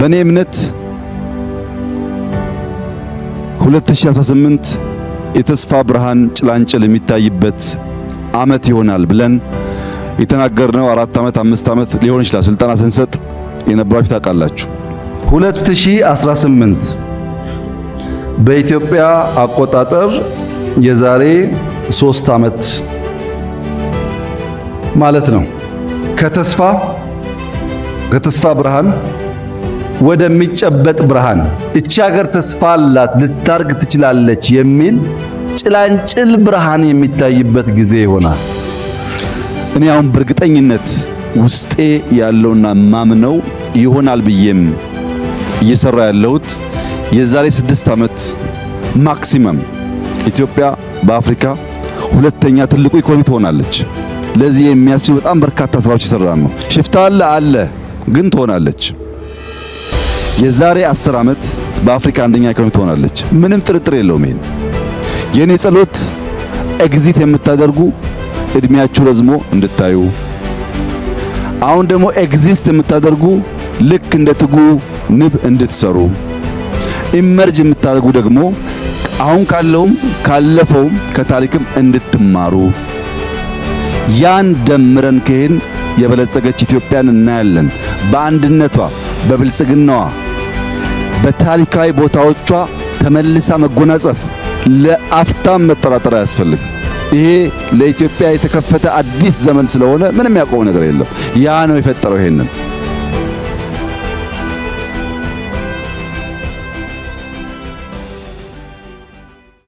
በእኔ እምነት 2018 የተስፋ ብርሃን ጭላንጭል የሚታይበት ዓመት ይሆናል ብለን የተናገርነው 4 ዓመት፣ 5 ዓመት ሊሆን ይችላል። ስልጠና ስንሰጥ የነበራችሁ ታውቃላችሁ። 2018 በኢትዮጵያ አቆጣጠር የዛሬ 3 ዓመት ማለት ነው። ከተስፋ ብርሃን ወደሚጨበጥ ብርሃን፣ እቺ ሀገር ተስፋ አላት፣ ልታርግ ትችላለች የሚል ጭላንጭል ብርሃን የሚታይበት ጊዜ ይሆናል። እኔ አሁን በእርግጠኝነት ውስጤ ያለውና ማምነው ይሆናል ብዬም እየሰራ ያለሁት የዛሬ 6 ዓመት maximum ኢትዮጵያ በአፍሪካ ሁለተኛ ትልቁ ኢኮኖሚ ትሆናለች። ለዚህ የሚያስችል በጣም በርካታ ስራዎች እየሰራን ነው። ሽፍታ አለ አለ፣ ግን ትሆናለች። የዛሬ 10 ዓመት በአፍሪካ አንደኛ ኢኮኖሚ ትሆናለች። ምንም ጥርጥር የለውም። ይሄን የኔ ጸሎት exit የምታደርጉ እድሜያችሁ ረዝሞ እንድታዩ፣ አሁን ደግሞ exist የምታደርጉ ልክ እንደ ትጉ ንብ እንድትሰሩ፣ emerge የምታደርጉ ደግሞ አሁን ካለውም ካለፈውም ከታሪክም እንድትማሩ፣ ያን ደምረን ከሄድን የበለጸገች ኢትዮጵያን እናያለን። በአንድነቷ፣ በብልጽግናዋ፣ በታሪካዊ ቦታዎቿ ተመልሳ መጎናጸፍ ለአፍታም መጠራጠር አያስፈልግም። ይሄ ለኢትዮጵያ የተከፈተ አዲስ ዘመን ስለሆነ ምንም ያቆመው ነገር የለም። ያ ነው የፈጠረው ይሄንን።